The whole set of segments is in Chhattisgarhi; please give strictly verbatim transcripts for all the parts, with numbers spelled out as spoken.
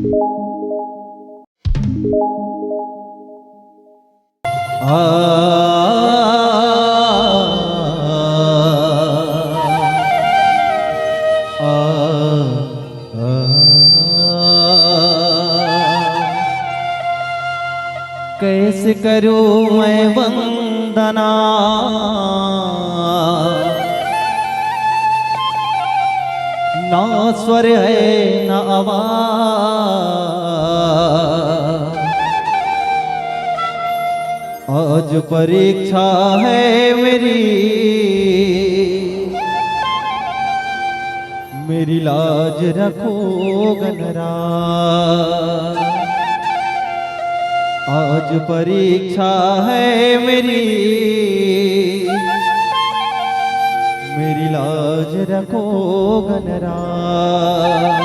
आ, आ, आ, कैसे करूं मैं वंदना, ना स्वर है ना आवाज। आज परीक्षा है मेरी, मेरी लाज रखो गणराज। आज परीक्षा है मेरी, मेरी लाज रखो गणराज।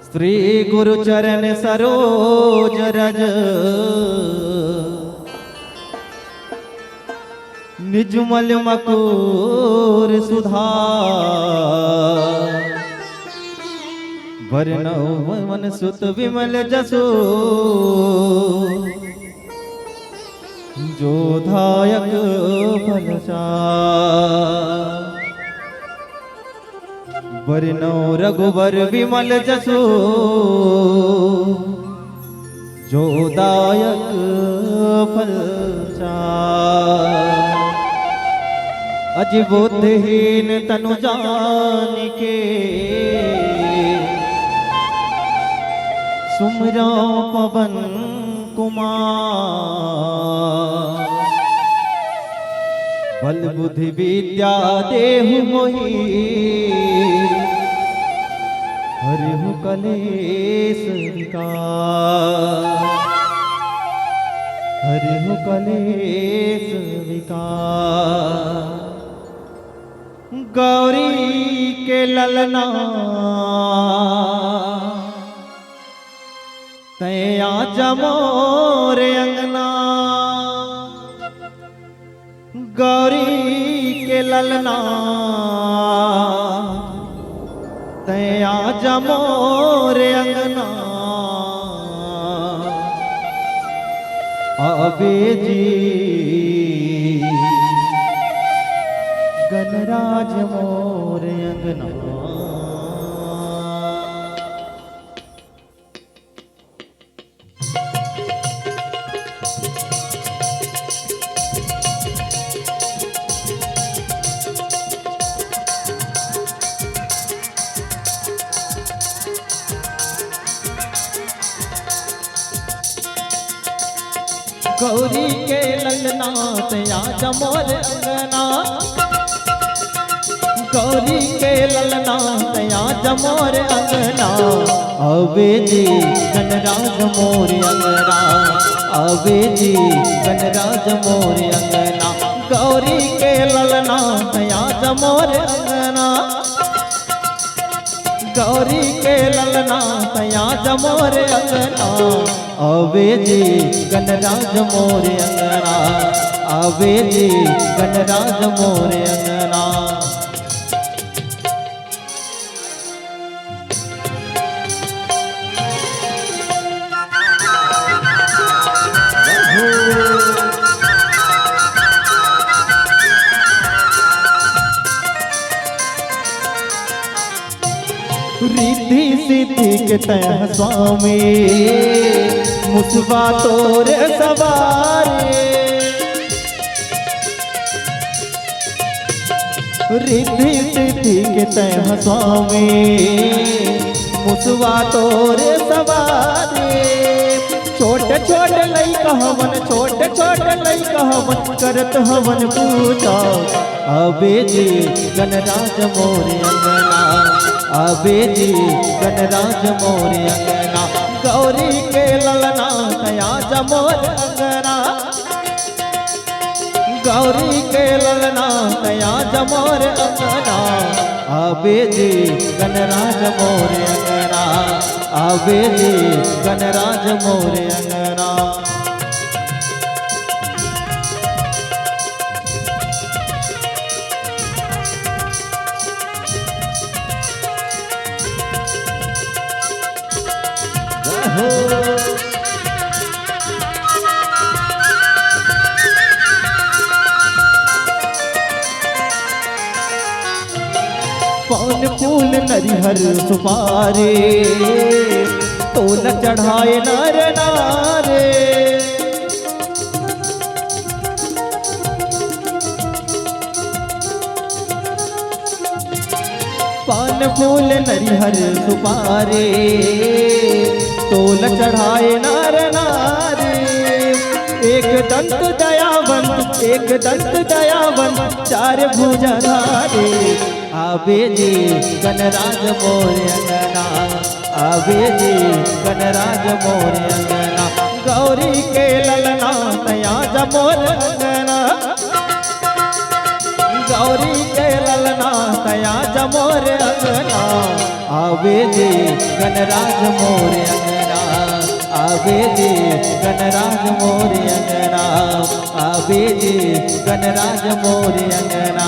श्री गुरु चरण सरोज रज, निजमल मकुर सुधार। बरनउँ पवन सुत विमल जसु, जो दायक फल चार। बरनउँ रघुबर विमल जसु, जो दायक फल चार। अजि बुद्धिहीन तनु जानिके, सुमिरउँ पवन कुमार। बल बुद्धि विद्या देहु मोहि, हरहु कलेस विकार। हरहु कलेस विकार। गौरी के ललना, तैं आजा मोर अंगना। गौरी के ललना, तैं आजा मोर अंगना। आबे जी गणराज मोर अंगना। गौरी के ललना तैं आजा मोर अंगना। गौरी के ललना तैं आजा मोर अंगना। आबे जी गणराज मोर अंगना। आबे जी गणराज मोर अंगना। गौरी के ललना तैं आजा मोर अंगना। गौरी के ललना तैं आजा मोर अंगना। आबे जी गणराज मोर अंगना। आबे जी गणराज मोर अंगना। रिद्धि सिद्धि के तैं स्वामी, मुसवा तोर सवार। रिद्धि सिद्धि के तैं स्वामी, मुसवा तोर सवार। छोट छोट लइका हवन, छोट छोट लइका हवन, करत हवन पूजा। आबे जी गणराज मोर अंगना। आबे जी गणराज मोर अंगना। गौरी के ललना तैं आजा मोर अंगना। गौरी के ललना तैं आजा मोर अंगना। आबे जी गणराज मोर अंगना। आबे जी गणराज मोर अंगना। पान फूल नरिहर सुपारी, तोला चढ़ाए नर नारी। पान फूल नरिहर सुपारी, तोला चढ़ाए नर नारी। एक दंत दयावंत, एक दंत दयावंत, चार भुजाधारी। आबे जी गणराज मोर अंगना, आबे जी गणराज मोर अंगना। गौरी के ललना तैं आजा मोर अंगना, गौरी के ललना तैं आजा मोर अंगना। आबे जी गणराज मोर अंगना, आबे जी गणराज मोर अंगना। आबे जी गणराज मोर अंगना,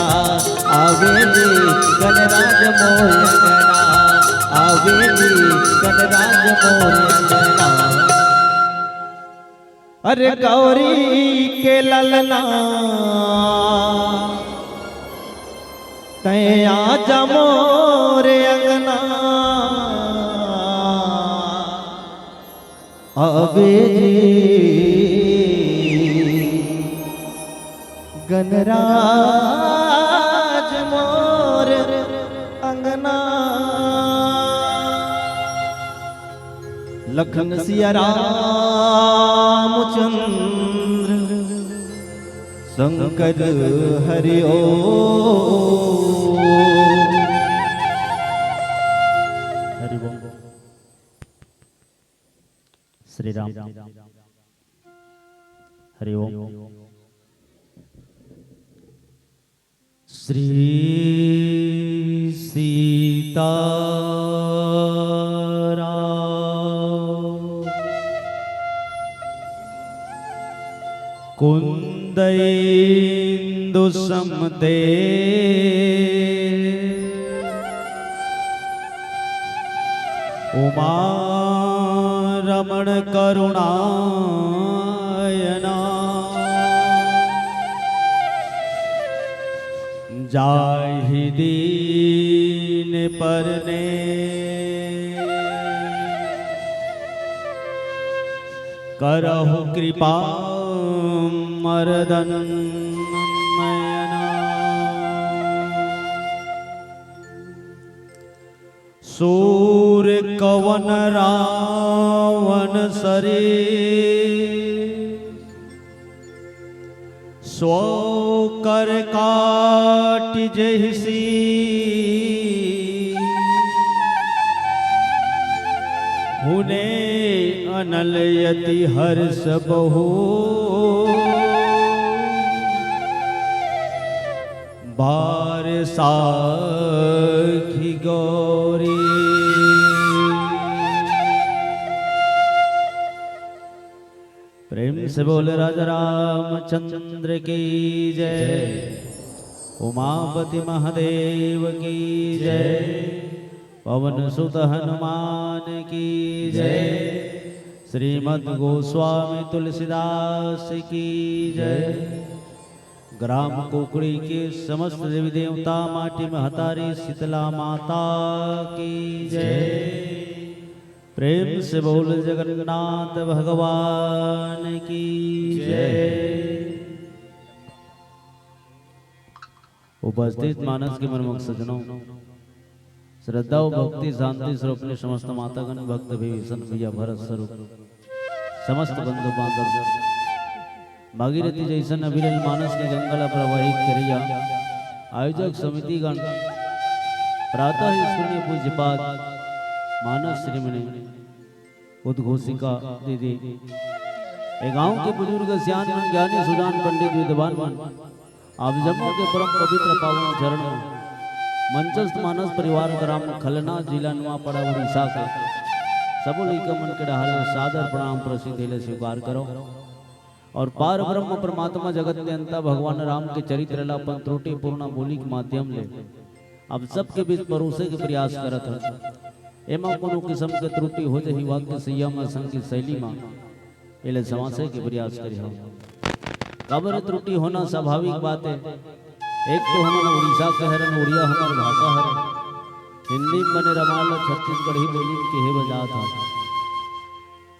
आबे जी गणराज मोर अंगना, आबे जी गणराज मोर अंगना। अरे गौरी के ललना तैं आजा मोर अंगना। आबे जी गणराज मोर अंगना। लखन सिया रामचंद्र शंकर हरि ओम। हरि बोल। श्री राम। हरि ओम। श्री सीताराम। कुंदैन्दु समदे उमा रमण करुणायना। जाहि दीन परने करहु कृपा मरदन नयना। सूर कवन रावन सरी, सो कर काटि जहिसी। हुने अनल यति हरष बहु, बार साखी गौरी। प्रेम से बोल राजा रामचंद्र की जय। जय। उमापति महादेव की जय। जय। पवन सुत हनुमान की जय। जय। श्रीमद गोस्वामी तुलसीदास की जय। जय। ग्राम कोकड़ी के समस्त देवी देवता, माटी महतारी शीतला माता की जय। जय। प्रेम से बोल जगन्नाथ भगवान की जय। जय। उपस्थित मानस के मनमुख सज्जनों, श्रद्धा अउ भक्ति शांति स्वरूप ने समस्त मातागण, भक्त भी विष्णु भैया भरत स्वरूप, समस्त बंधु बांधव, भागीरथी जैसन अविरल मानस के गंगा ला प्रवाहित करिया आयोजक समितिगण, प्रातः स्मरणीय पूज्यपाद मानस श्रीमने उद्घोषिका दीदी, ए गांव के बुजुर्ग सियान मन, ज्ञानी सुजान पंडित विद्वान मन, आप जम्मो के परम पवित्र पावन चरण में मंचस्थ मानस परिवार ग्राम खलना, जिला नुआपड़ा, उड़ीसा के सबो लइका मन के डहार ले सादर प्रणाम प्रसिद्ध ले स्वीकार करो। और पार ब्रह्म परमात्मा जगत नियंता भगवान राम के चरित्र ला अपन त्रुटिपूर्ण बोली के माध्यम ले आप सबके बीच परोसे के प्रयास करत हन। एमा कोनो किसम के त्रुटि हो जही वाक्य सैया म, संगीत शैली म, एला संवारय के प्रयास करे हव। काबर त्रुटि होना स्वाभाविक बात हे। एक तो हमन उड़ीसा के हरन, उड़िया हमर भाषा हरे। हिंदी म बने रमाल ल छत्तीसगढ़ी बोली म केहे बर जात हन।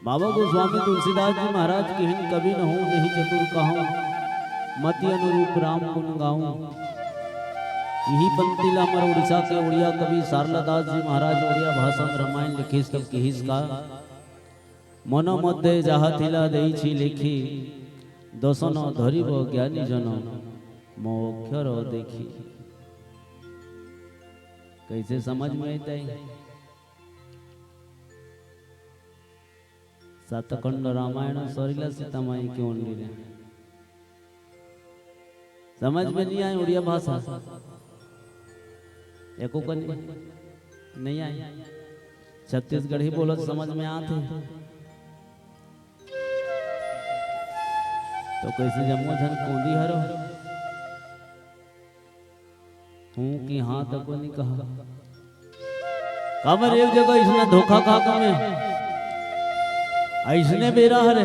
बाबा गोस्वामी तुलसीदास जी महाराज किहिन, कवि न हों नहीं चतुर कहौं, मति अनुरूप राम गुन गाऊं। इही पंक्ति ला हमर उड़ीसा के उड़िया कवि सारला दास जी महाराज उड़िया भाषा म रमायन लिखिस तब किहिस का, "मनो मध्ये जाहथिला देइछि लेखि, दसनो धरिब ज्ञानी जनो, मो अक्षर देखि।" कइसे समझ म आइस? सातखंड रामायण सरिला सीता माई के ओनरी रे। समझ म नइ आय उड़िया भाषा? एको कन नइ आय। छत्तीसगढ़ी बोलत समझ म आत हे। त कइसे जम्मो झन कोंदी हरो? हूं कि हां तको नइ कहा। काबर एक जगह अइसने धोखा खा के मैं, अइसने बेरा हरे,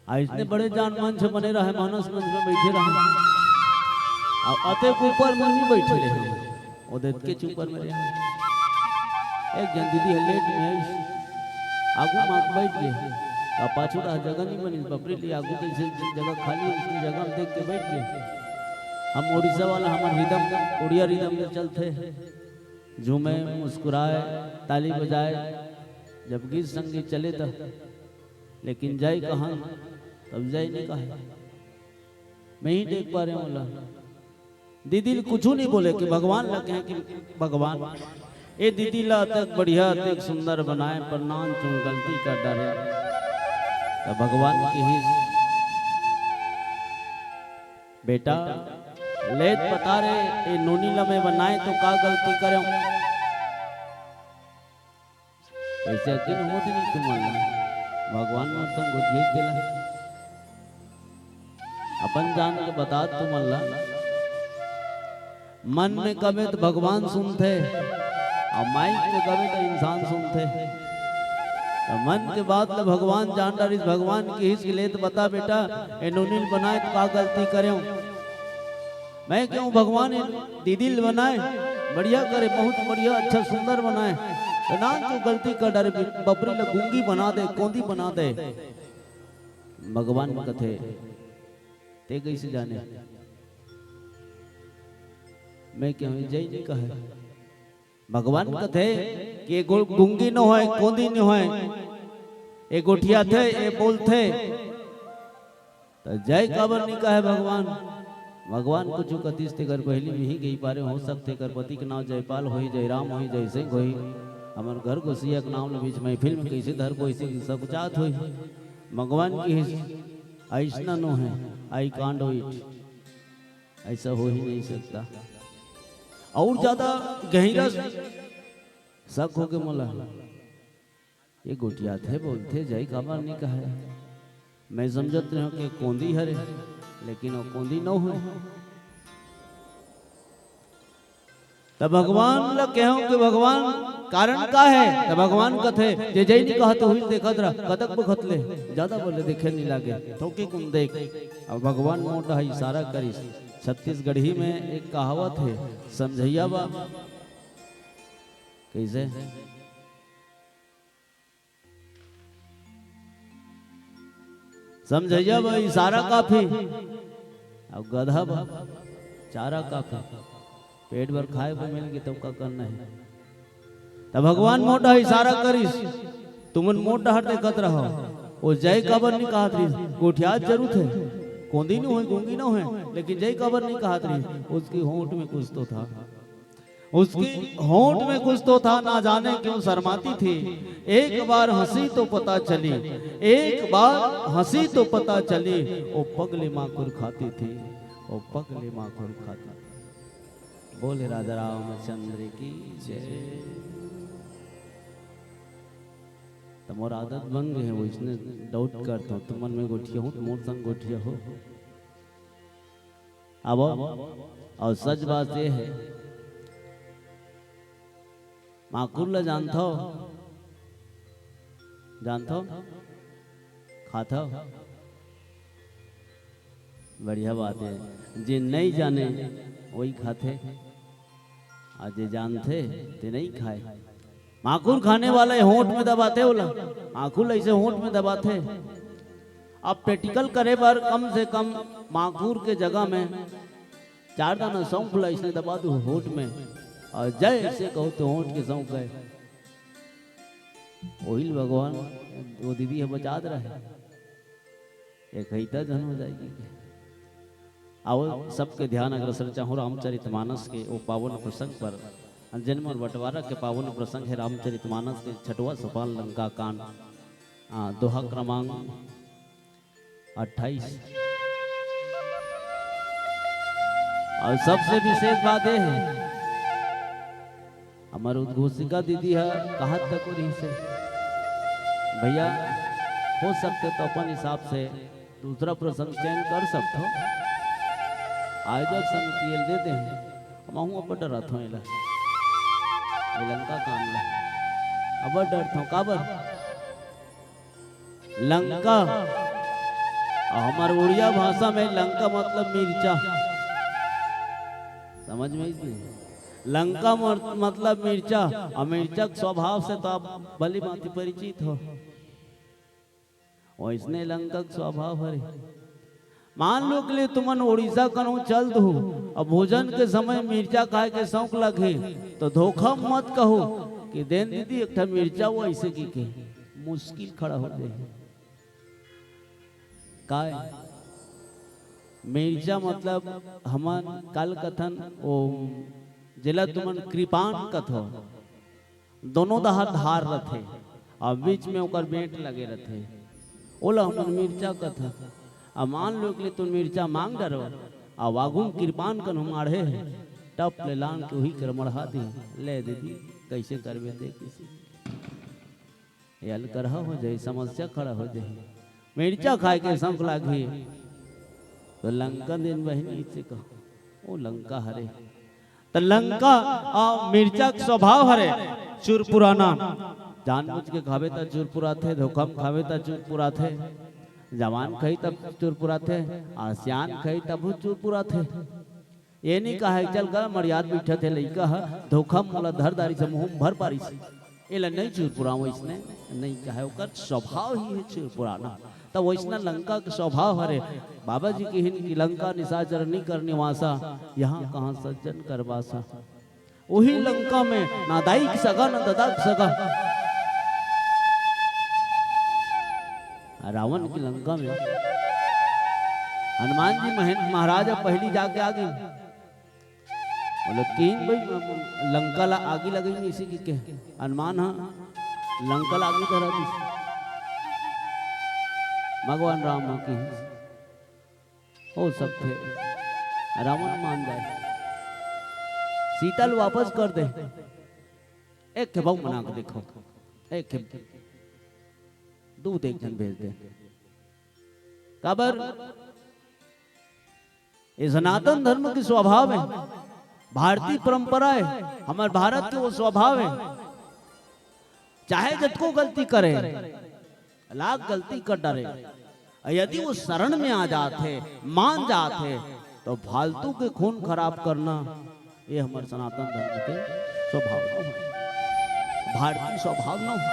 अइसने बड़े जान मंच बने रहे, मानस मंच म बइठे रहे, अउ अतेक ऊपर म नइ बइठे रहे, ओ देत के ऊपर म रहे। एक झन दीदी ह लेट म आइस, आगू म आके बइठ गे। त पाछू डहर जगह नइ बनिस, बपरी ले आगू कइसे जगह खाली हे, उसने जगह म देख के बइठ गे। हम उड़ीसा वाला, हमर रिदम, उड़िया रिदम म चलथे, झूमे, मुस्कुराए, ताली बजाए, जब गीत संगीत चले त, लेकिन जय कहन, तब जय नइ कहे। मैं ही देख पा रहे हूं ला। दीदी ल कुछू नइ बोले कि भगवान ल कहे कि भगवान, ए दीदी ला अतेक बढ़िया, अतेक सुंदर बनाए, पर नानचुन गलती कर डारे। त भगवान किहिस, "बेटा, लेत बता रे, ए नोनी ला मैं बनाए तो का गलती करेंव?" कइसे अकिल होत नइ तुमन ला? भगवान मोर संग गोठियाइस तेला। अपन जान के बतात तुमन ला। मन म कबे त भगवान सुनथे, अउ माइक म कबे त इंसान सुनथे। त मन के बात ल भगवान जान डारिस, भगवान किहिस कि लेत बता बेटा, ए नोनी ल बनाए त का गलती करेंव? मैं केहेंव भगवान ए दीदी ल बनाए, बढ़िया करे, बहुत बढ़िया, अच्छा सुंदर बनाए। त नानचुन गलती कर डारे, बपरी ल गूंगी बना दे, कोंदी बना दे। भगवान कथे, "ते कइसे जाने?" मैं केहेंव जय नइ कहे। भगवान कथे कि ए गो-, गूंगी नोहय, कोंदी नोहय, ए गोठियाथे, ए बोलथे, त जय काबर नइ कहे भगवान? भगवान कुछू कतिस तेकर पहिली मिही गई पारे, हो सकथे एकर पति के नांव जयपाल होही, जयराम होही, जयसिंह होही। हमर घर गोसइया के नांव ल बीच महफिल म कइसे धरबो, अइसे सकुचात होही। भगवान किहिस, "अइसना नोहे, I can't do it।" अइसा हो ही नहीं सकता। अउ जादा गहिरा शक होगे मोला। ए गोठियाथे, बोलथे, जय काबर नइ कहे। मैं समझत रहेंव कि कोंदी हरे, लेकिन ओ कोंदी नोहे। त भगवान ल केहेंव कि भगवान, कारण का हे? त भगवान कथे, "जे जय नइ कहत, ओही ल देखत रह, कतक बखत ले, जादा बोले देखे नइ लागे, थोके कुन देख।" अउ भगवान मोर डहर इशारा करिस। छत्तीसगढ़ी म एक कहावत हे, समझइया बा। कइसे? समझइया बा इशारा काफी, अउ गधा बा चारा काफी। पेट भर खाए बर मिल गे, तब का करना हे? त भगवान मोर डहर इशारा करिस, तुमन मोर डहर देखत रहव। ओ जय काबर नइ कहत रिहिस? गोठियात जरूर थे, कोंदी नोहे, गूंगी नोहे, लेकिन जय काबर नइ कहत रिहिस? उसकी होंठ में कुछ तो था। उसकी होंठ में कुछ तो था, ना जाने क्यों शर्माती थी। एक बार हंसी तो पता चली, एक बार हंसी तो पता चली, ओ पगली माखुर खाती थी, ओ पगली माखुर खाती थी। बोले राजा रामचंद्र की जय। त मोर आदत बन गे हे, वइसने doubt करथंव, तुमन में गोठियाहू, त मोर संग गोठियाहू। अब अउ सच बात ये हे, माकुर ला जानथव? जानथव? खाथव? बढ़िया बात हे। जे नइ जाने, वही खाथे, अउ जे जानथे, ते नइ खाय। माकुर खाने वाला ये होंठ में दबाथे ओला, माकुर ला अइसे होंठ में दबाथे। अब practical करे बर कम से कम माकुर के जगह में चार दाना सौंफ ला अइसने दबा दू होंठ में, अउ जय अइसे कहू तो होंठ के सौंफ गय। ओहिल भगवान, वो दीदी ह बचात रहे, एक हइता झन हो जाय। आओ, सबके ध्यान अग्रसर चाहूँ रामचरितमानस के वो पावन प्रसंग पर। अंजन और बंटवारा के पावन प्रसंग हे रामचरितमानस के छठवाँ सोपान लंका कांड, आ, दोहा क्रमांक अट्ठाईस। अउ सबसे विशेष बात ये हे, हमर उद्घोषिका दीदी ह कहत तको रहिस हे, "भैया, हो सकथे तो अपन हिसाब से दूसरा प्रसंग चयन कर सकथो, आयोजक समिति एला दे दे हे।" महूँ अब्बड़ डरत हों एला, ये लंका कांड ला अब्बड़ डरत हों। काबर? लंका, अउ हमर उड़िया भाषा में लंका मतलब मिर्चा, समझ में आइस? लंका मर-, मतलब मिर्चा, अउ मिर्चा के स्वभाव से तो आप भली भांति परिचित हो। वइसने लंका के स्वभाव हरे। मान लो के लिए तुमन उड़ीसा कनो चल दो, अब भोजन के समय मिर्चा खाय के शौक लगे, तो धोखा मत कहो कि देन दीदी एक ठा मिर्चा, वो अइसे कहिके मुश्किल खड़ा हो जाही। काय? मिर्चा मतलब हमन काला कथन, वो जेला तुमन कृपान कथो, दोनों डहर धार रथे, अउ बीच में ओकर बेंट लगे रथे, ओला हमन मिर्चा कथन। अब मान लो के लिए तुम मिर्चा मांग डरो, अउ आगू म कृपान कन माढ़े हे, टप ले लान के उही कर मढ़ा दे, ले दीदी, कइसे करबे ते किसी। ये अलकरहा हो जाही, समस्या खड़ा हो जाही। मिर्चा खाय के शौक लागही, तो लंका देन बहिनी, अइसे कहो, वो लंका हरे। त लंका अउ मिर्चा के स्वभाव हरे चुरपुराना। जानबूझ के खाबे त चुरपुराथे, धोखा म खाबे त चुरपुराथे, जवान खाही तब चुरपुराथे, अउ सियान खाही तभू चुरपुराथे। ये नइ कहय, "चल गा, मड़ियात बइठत हे लइका ह, धोखा म मोला धर डारिस, मुहूं म भर पारिस, एला नइ चुरपुरावंव," अइसने नइ कहय, ओकर स्वभाव ही हे चुरपुराना। त वइसना लंका के स्वभाव हरे। बाबा जी किहिन कि लंका निशाचर निकर निवासा, यहाँ कहाँ सज्जन कर बासा। उही लंका में ना दाई के सगा, ना ददा के सगा। रावण की लंका में हनुमान जी महें-, महाराज अब पहली जाके आ गई। बोले, "किहिन भाई, लंका ला आगी लगई में इसी की के?" हनुमान ह लंका ला आगी धरा दी। भगवान राम ह किहिस, हो सकथे, रावण मान जाय, सीता ल वापस कर दे। एक के भाव मना के देखो, एक के दूध एक झन भेज दे। काबर? ये सनातन धर्म के स्वभाव हे, भारतीय परंपरा हे, हमर भारत के वो स्वभाव हे। चाहे जतको गलती करे, लाख गलती कर डारे, अउ यदि वो शरण में आ जात हे, मान जात हे, तो फालतू के खून खराब करना, ये हमर सनातन धर्म के स्वभाव नोहे, भारतीय स्वभाव नोहे।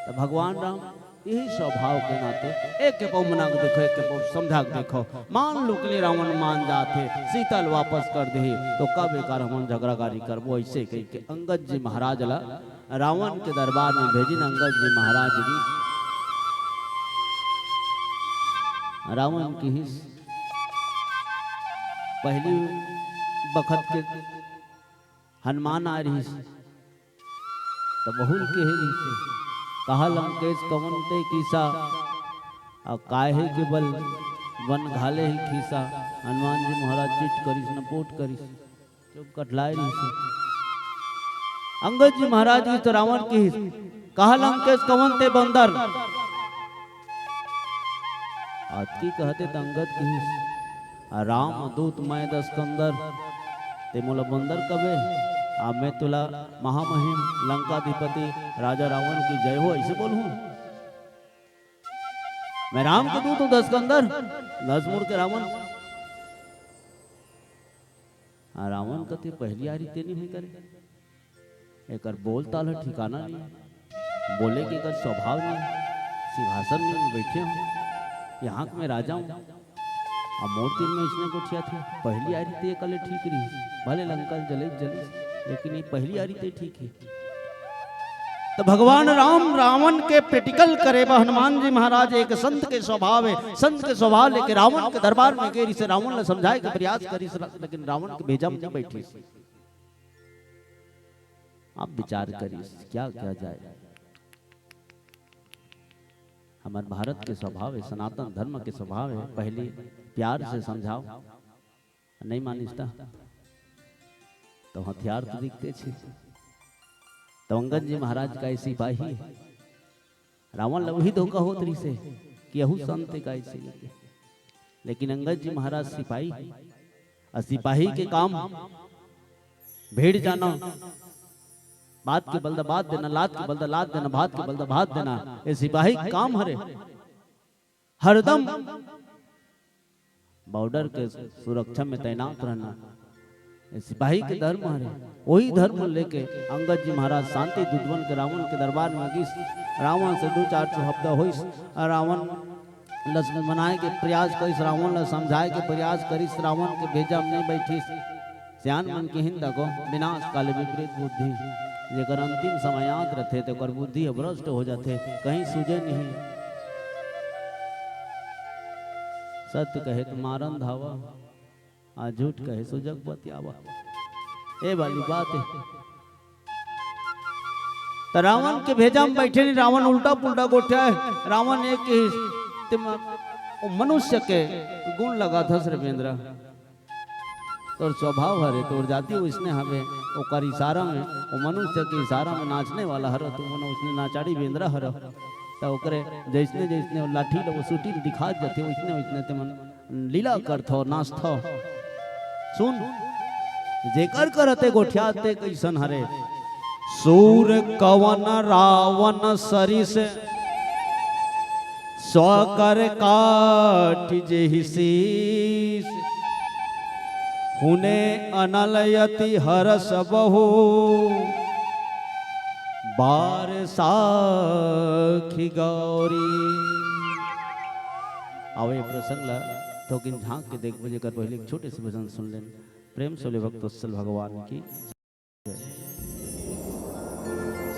तो भगवान राम यही स्वभाव के नाते एक के पौ मना के देखो, एक के पौ समझा के देखो। मान लो के लिए रावण मान जात हे, सीता ल वापस कर दे, तो का बेकार हमन झगड़ा गारी करबो? ऐसे कह के अंगद जी महाराज ला रावण के दरबार में भेजिन। अंगद जी महाराज जी रावण किहिस, पहली बखत के हनुमान आय रिहिस, त बहुल केहे रिहिस, "कहा लंकेश कवन ते कीसा, अउ काहे के बल वन घाले ही खीसा।" हनुमान जी महाराज चिट करिस, नपोट करिस, चुप कटलाय रिहिस। अंगद जी महाराज जी तो रावण किहिस, "कहा लंकेश कवन ते बंदर।" अतकी कहते त अंगद किहिस, "आ राम दूत मैं दस कंदर, ते मोला बंदर कबे?" अब मैं तोला महामहिम लंकाधिपति राजा रावण की जय हो, ऐसे बोलूं? मैं राम के दूत हूं, दस के अंदर, दस मुड़ के रावण। हाँ, रावण कथे, "पहली आरी ते नहीं हुई करे, एकर बोल ताल ह ठिकाना नहीं, बोले के एकर स्वभाव नहीं, सिंहासन में बैठे हूँ, यहाँ के मैं राजा हूँ, अब मोर तीर में इसने गोठियाथे, पहली आरी ते एकर ले ठीक रही, भले लंका जले जले, लेकिन ये पहली आरी ते ठीक है।" तो भगवान राम रावण के प्रतिकल करे बर हनुमान जी महाराज एक संत के स्वभाव है, संत के स्वभाव लेके रावण के दरबार में गे रिहिस, रावण ला समझाए के प्रयास करिस, लेकिन रावण के भेजा में नहीं बैठिस। आप विचार करिस, क्या किया जाए? हमारे भारत के स्वभाव है, सनातन धर्म के स्वभाव है, पहले प्यार से समझाओ, नहीं मानिस त तो हथियार तो दिखते छे। तो अंगद जी महाराज का सिपाही है। रावण ला वही धोखा होत रहिसे कि यहू संत का ऐसे लेके। लेकिन अंगद जी महाराज सिपाही, और सिपाही के काम भिड़ जाना, बात के बलदा बात देना, लात के बलदा लात देना, भात के बलदा भात देना, ये सिपाही के काम हरे। हरदम बॉर्डर के सुरक्षा में तैनात रहना, ये सिपाही के धर्म हरे। वही धर्म लेके अंगद जी महाराज शांति दूत बन के रावण के दरबार में गिस। रावण से दो चार ठो हफ्ता होइस, और रावण लस मनाए के प्रयास करिस, रावण ला समझाए के प्रयास करिस, रावण के भेजा में नहीं बैठिस। सियान मन के हिंदा को विनाश काले विपरीत बुद्धि, जेकर अंतिम समय आत रथे, तेकर बुद्धि ह भ्रष्ट हो जाथे, कहीं सूझे नहीं। सत्य कहे तो मारन धावा, आ झूठ कहे सो जग बतियावा। ए वाली बात है। त रावण के भेजा में बैठे नहीं, रावण उल्टा पुल्टा गोठियाए। रावण एक ही ते म-, ओ मनुष्य के गुण लगाथस रे बेंदरा। तोर स्वभाव हरे, तोर जाति उसने हवे, ओकर इशारा में, ओ मनुष्य के इशारा में नाचने वाला हरो, तू मनो उसने नाचाड़ी बेंदरा हरो। त ओकरे जैसने जैसने ओ लाठी ल, ओ सूटी ल दिखात जाथे, उसने उसने ते मन लीला करथो, नाचथो। सुन, जेकर करते गोठियाते कइसन हरे। सूर कवन रावण सरिस, सौ कर काटि जेहि शीस। हुने अनल अति हरष बहु, बार साखी गौरी। आवे प्रसंग ला थोकिन झांक के देखबो, जेकर पहले एक छोटे से भजन सुन लेन। प्रेम से बोले भक्त वत्सल भगवान की।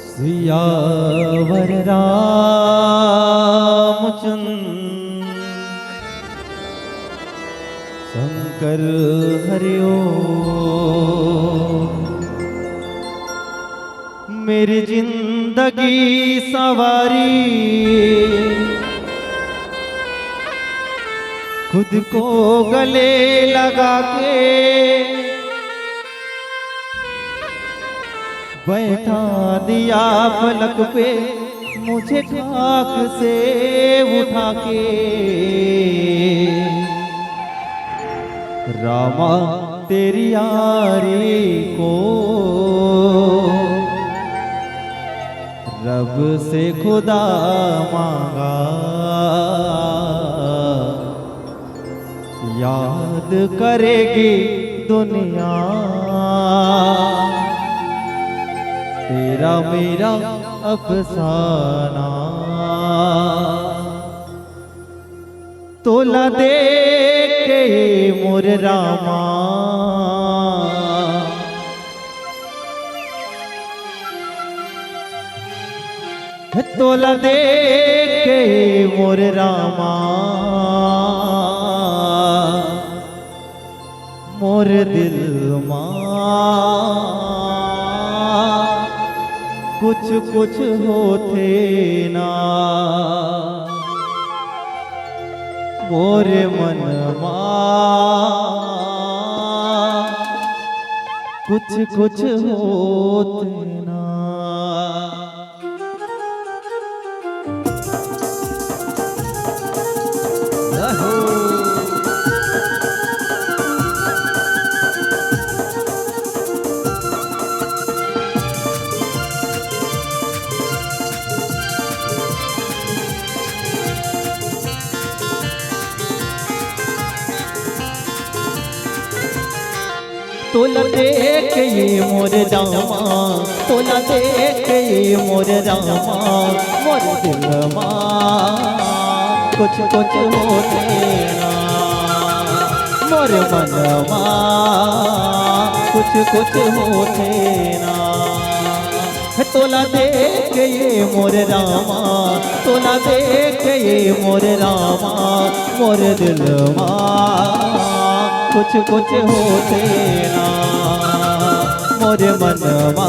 सियावर रामचंद्र शंकर हरिओ। मेरी जिंदगी सवारी खुद को गले लगा के बैठा दिया पलक पे मुझे खाक से उठा के। रामा तेरी यारी को रब से खुदा मांगा, याद करेगी दुनिया तेरा मेरा अफसाना। तोला देख के मोर रामा, तोला देख के मोर रामा, मोर दिल मा कुछ कुछ होथे ना, मोर मन मा कुछ कुछ होथे ना। तोला देख के ये मोर रामा, तोला देख के ये मोर रामा, मोर दिल मा कुछ कुछ होथे ना, मोर मन मा कुछ कुछ होथे ना। तोला देख के ये मोर रामा, तोला देख के ये मोर रामा, मोर दिल मा कुछ कुछ होथे ना, मोर मन मा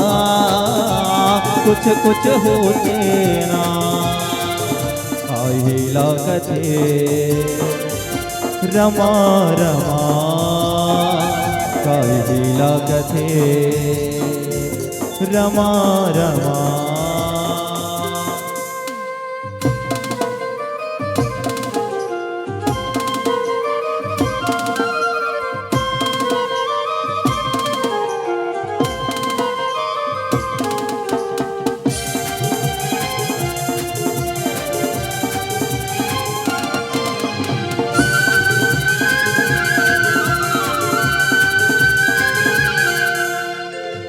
कुछ कुछ होथे ना। काहे लागथे रमा रमा, काहे लागथे रमा रमा।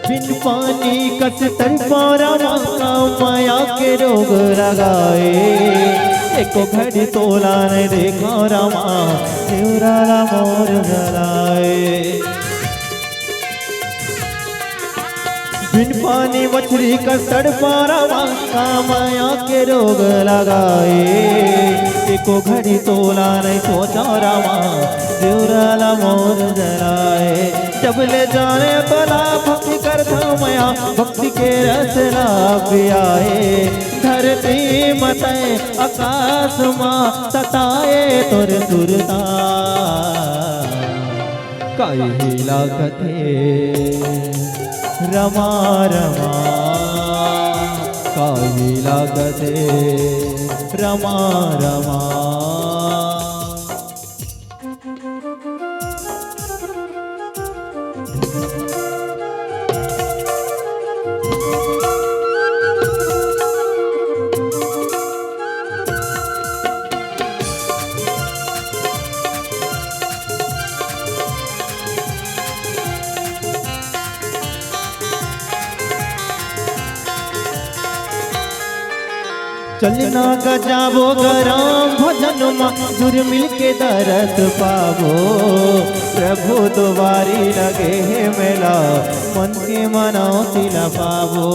बिन पानी कस तड़पारा माँ, माया के रोग लगाए। एको घड़ी तोला नहीं देखा रामा, देवराला मोर जलाए। बिन पानी मछली कस तड़पारा माँ, माया के रोग लगाए। एको घड़ी तोला नहीं सोचा रामा, देवराला मोर जलाए। जब ले जाने तोला भक्ति करता मया, भक्ति के रस ला पियाए। धरती मते आकाश मा सताए तोर सुरता। काहे लागथे रमा रमा, काहे लागथे रमा रमा। चलना ग जाबो ग राम भजन मा, जुर मिलके दरस पाबो। प्रभु दुवारी लगे हे मेला, मन के मनौती ला पाबो।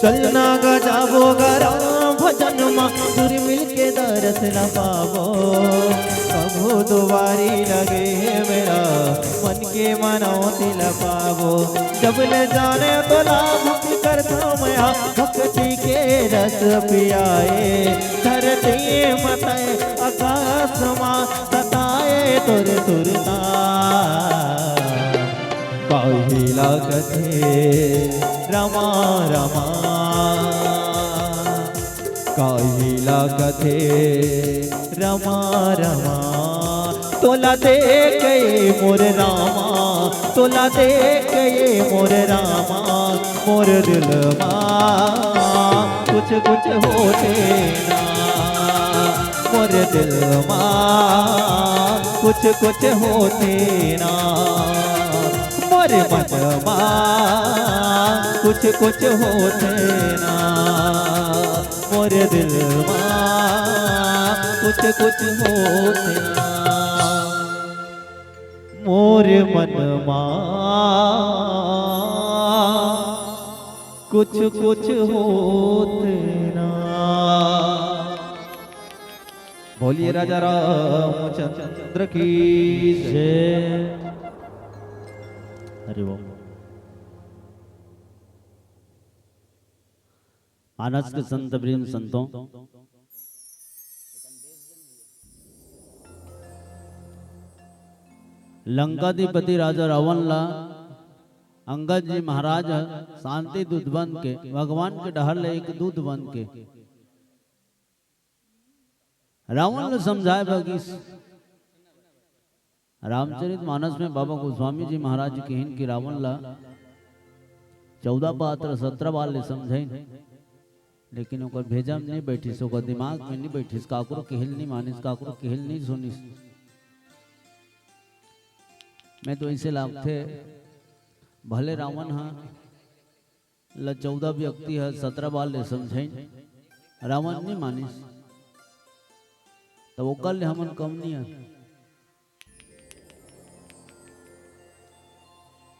चलना ग जाबो ग राम भजन मा, जुर मिलके दरस ला पाबो। प्रभु दुवारी लगे हे मेला, मन के मनौती ला पाबो। जब ले जाने तोला भक्ति करता मया, भक्ति के रस पियाए। धरती मते आकाश मा सताए तोर सुरता। काहे लागथे रमा रमा, काहे लागथे रमा रमा। तोला देख के मोर रामा, तोला देख के मोर रामा, मोर दिल मा कुछ कुछ होथे ना, मोर दिल मा कुछ कुछ होथे ना, मोर मन मा कुछ कुछ होथे ना, मोर दिल मा कुछ कुछ होथे ना। मोर मन मा कुछ कुछ होथे ना। बोलिए राजा रामचंद्र की जय। हरि ओम। मानस के संत वृंद संतों, लंकाधिपति राजा रावण ला अंगद जी महाराज ह शांति दूत बन के, भगवान के डहर ले एक दूत बन के रावण ला समझाए बर गिस। रामचरित मानस में बाबा गोस्वामी जी महाराज जी कहिन कि रावण ला चौदह पात्र सत्रह बार ले समझाइन, लेकिन ओकर भेजा में नहीं बैठिस, ओकर दिमाग में नहीं बैठिस, काकरो कहल नहीं मानिस, काकरो कहल नहीं सुनिस। मैं तो ऐसे लागथे, भले रावण ह ल चौदह व्यक्ति ह सतरा बार ले समझाइन, रावण नहीं मानिस, तब ओकर ले हमन कम नहीं हन।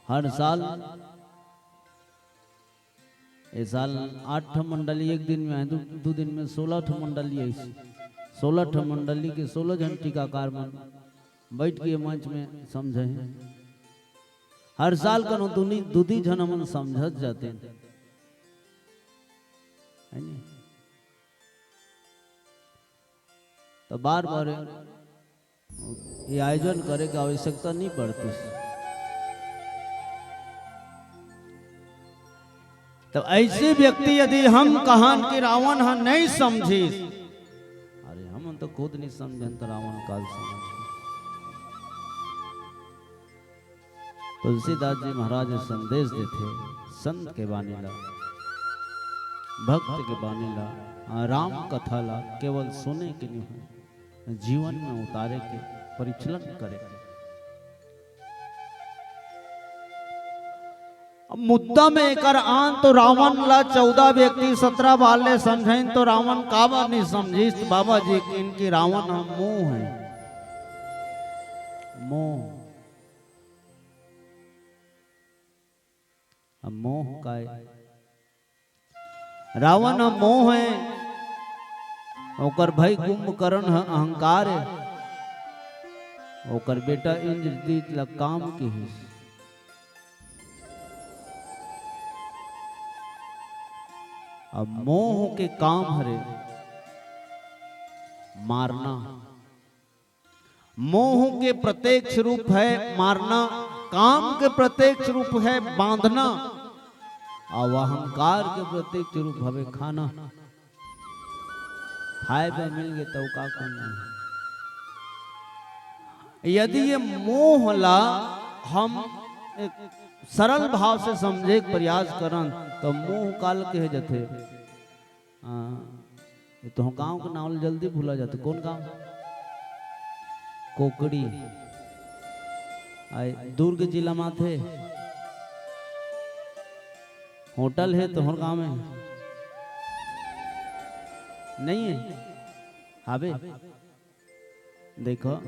हर साल, ए साल आठ ठो मंडली एक दिन में आए, दू, दू दिन में सोलह ठो मंडली आई। सोलह ठो मंडली के सोलह झन टीकाकार मन बैठ के मंच में समझे हैं। हर साल कनो दुनी, दू दी झन हमन समझत जाते हैं, है नहीं? तो बार बार ये आयोजन करे के आवश्यकता नहीं पड़ती। तो ऐसे व्यक्ति यदि हम कहन कि रावण ह नहीं समझिस, अरे हम तो खुद नहीं समझन तो रावण काल समझ। तुलसीदास जी महाराज संदेश देथे, संत के बानी ला, भक्त के बानी ला, आ, राम कथा ला केवल सुने के नहीं हो, जीवन में उतारे के, परिचलन करे के। अब मुद्दा में एकर आन तो रावण ला चौदह व्यक्ति सतरा बार ले समझाइन तो रावण काबर नहीं समझिस बाबा जी कि इनकी रावण ह मोह है, मोह। अब मोह काय? रावण ह मोह है, ओकर भाई कुंभकर्ण ह अहंकार है, ओकर बेटा इंद्रजीत ल काम किहिस। अब मोह के काम हरे मारना। मोह के प्रत्यक्ष रूप है मारना, काम के प्रत्यक्ष रूप है बांधना, और अहंकार के प्रत्यक्ष रूप हवे खाना। खाए बर मिल गए तो का करना है? यदि ये मोह ला हम एक सरल भाव से समझे के प्रयास करन, तो मोह काल कहे जथे। हाँ, ये तो गांव के नाम जल्दी भूला जाथे। कौन गांव? कोकड़ी। आए दुर्ग जिला में आथे। होटल है तोहर गांव में? नहीं है? हावे? देखो,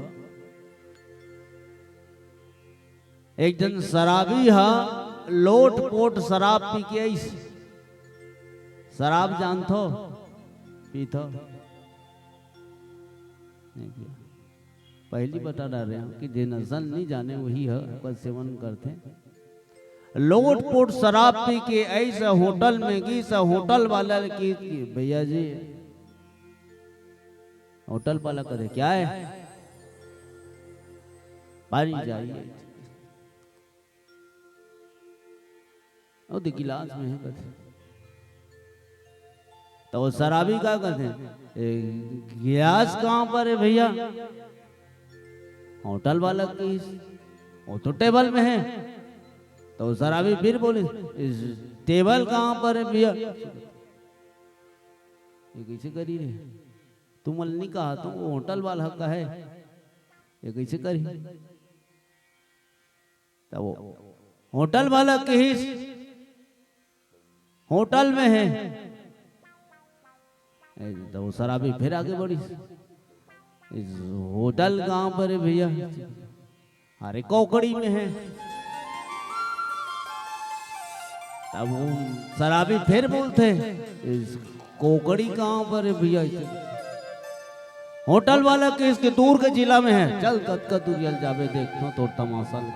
एक जन शराबी हा, लोट पोट शराब पी के आइस। शराब जानथो? पीथो? नहीं पिया। पहली बता डारे हंव कि जे नशा नहीं जाने, वही ह ओकर सेवन करथे। लोट पोट शराब पी के आइस होटल में गिस, होटल वाला ल किहिस कि भैया जी, होटल वाला कथे, "क्या है?" "पानी चाहिए।" "ओ दे गिलास में है," कथे। तो वो शराबी का कथे, "ए, गिलास कहाँ पर है भैया?" होटल वाला किहिस, "वो तो टेबल में है।" तो वो शराबी फिर बोलिस, "इस टेबल कहाँ पर है भैया?" ये कैसे करी रे? तुमन नहीं कहा, तो वो होटल वाला कहे, ये कैसे करी? तब वो होटल वाला किहिस, "होटल में है।" ए, तो वो शराबी फिर आगे बढ़िस, "इस होटल कहाँ पर है भैया?" "अरे, कोकड़ी में है।" तब वो शराबी फिर बोलथे, "इस कोकड़ी कहाँ पर है भैया?" होटल वाला किहिस कि दूर के जिला में है। "चल, कतका दूरिया ल जाबे, देखथों तोर तमाशा ल।"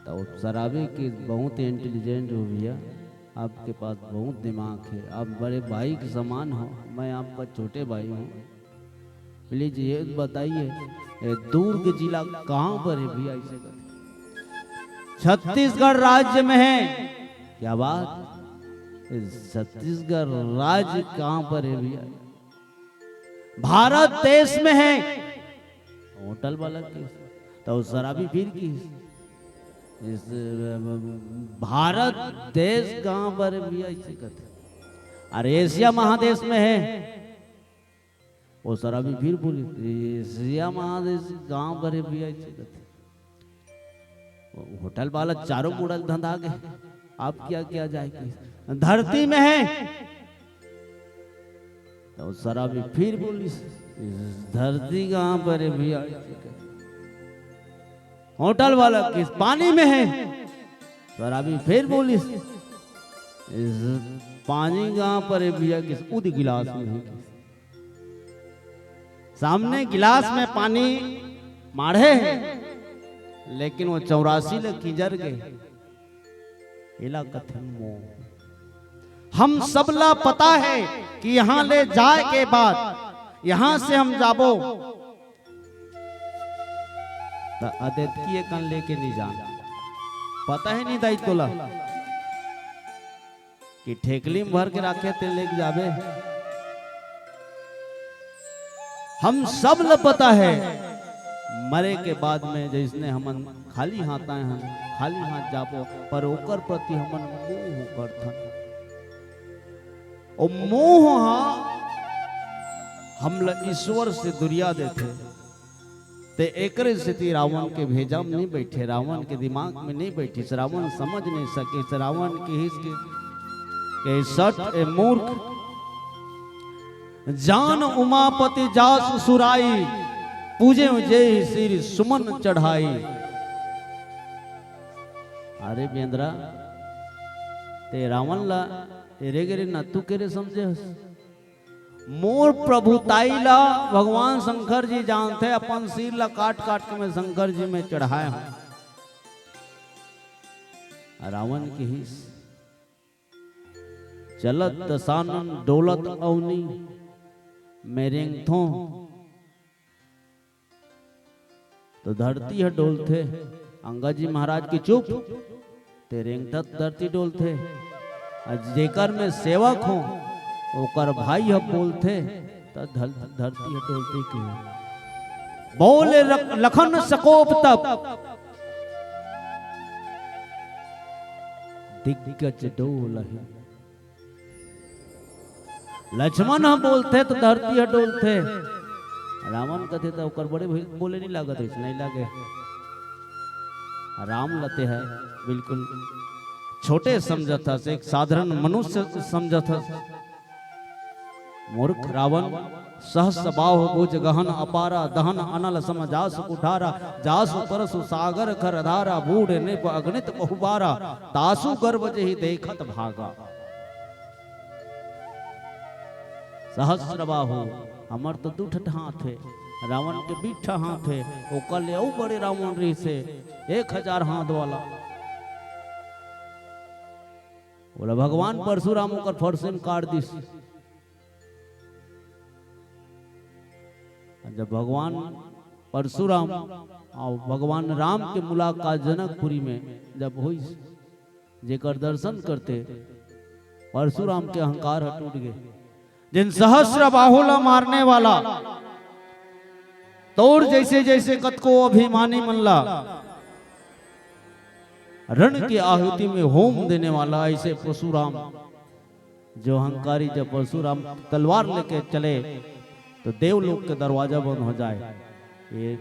तो शराबी किहिस, "बहुत इंटेलिजेंट हो भैया, आपके पास बहुत दिमाग है, आप बड़े भाई के समान हो, मैं आपका छोटे भाई हूँ। प्लीज ये बताइए, ये दुर्ग जिला कहाँ पर है भैया?" ऐसे कर, "छत्तीसगढ़ राज्य में है।" "क्या बात? ये छत्तीसगढ़ राज्य कहाँ पर है भैया?" "भारत देश में है।" होटल वाला किहिस, तो शराबी फिर किहिस, "इस, अ, भारत देश कहाँ पर है भैया?" ऐसे कथे, "अरे, एशिया महादेश में है।" वो शराबी फिर बोलिस, "ए, सिया महादेव गांव भरे भैया," ऐसे कहते। वो होटल वाला चारों मुड़ल धंधा गए, "अब क्या किया जाए?" कि धरती में है। तो शराबी फिर बोलिस, "धरती गांव भरे भैया," ऐसे कहते। होटल वाला, "किस पानी में है?" शराबी फिर बोलिस, "पानी गांव भरे भैया," किस उद गिलास में है। सामने गिलास में पानी माढ़े हे, लेकिन वो चौरासी ले किंजर गे। एला कथन मोह। हम सबला पता है कि यहाँ ले जाए के बाद, यहाँ से हम जाबो, त अदेतकी एकन लेके नहीं जान। पता ही नहीं दाई तोला। कि ठेकली में भर के राखे ते लेके जाबे। हम सब ल पता है, मरे के बाद में जैसने हमन खाली हाथ आए हन, खाली हाथ जाबो, पर ओकर प्रति हमन मोह करथन। ओ मोह हा हमला ईश्वर से दुरिया देथे। ते एकरे सेती रावण के भेजा में नहीं बैठे, रावण के दिमाग में नहीं बैठिस, रावण समझ नहीं सकिस, रावण किहिस के, के सट ए मूर्ख, जान उमापति जासु सुराई, पूजे जे सिर सुमन चढ़ाई। अरे बेंदरा, ते रावण ला एरे गेरे नत्थू केरे समझे हस? मोर प्रभुताई ला भगवान शंकर जी जानथे, अपन सिर ला काट काट के मैं शंकर जी में चढ़ाए हूं। रावण किहिस, चलत दसानन डोलत अवनी, मैं रेंगथों तो धरती ह डोलथे। अंगद जी महाराज के चुप, ते रेंगथस धरती डोलथे। अउ जेकर मैं सेवक हों, ओकर भाई ह बोलथे, त धर-, धरती ह डोलथे के। बोले रख-, लखन सकोप तब, दिग्गज डोलहि। लक्ष्मण ह बोलथे त धरती ह डोलथे, रावण कथे त ओकर बड़े भाई बोले नहीं लागत, अइसे नहीं लागे। राम ल ते ह बिल्कुल छोटे समझत हस, एक साधारण मनुष्य समझत हस। मूर्ख रावण, सहस बाहु भुज गहन अपारा, दहन अनल सम जासु कुठारा, जासु परसु सागर खर धारा, बूढ़ नृप अगणित बहुबारा, तासु गर्व जेहि देखत भागा। सहस्र बाहु, हमर तो दू ठठ हाथ हे, रावण के बीस ठा हाथ हे, ओकर ले अउ बड़े रावण रहिस हे, एक हजार हाथ वाला। बोला, भगवान परशुराम ओकर फरसेन काट दिस। जब भगवान परशुराम अउ भगवान राम के मुलाकात जनकपुरी में जब होइस, जेकर दर्शन करते परशुराम के अहंकार ह टूट गे। जिन सहस्र बाहु ला मारने वाला, तोर जैसे जैसे कतको अभिमानी मन ला रण के आहुति में होम देने वाला ऐसे परशुराम, जो अहंकारी, जब परशुराम तलवार लेके चले तो देवलोक के दरवाजा बंद हो जाए। ये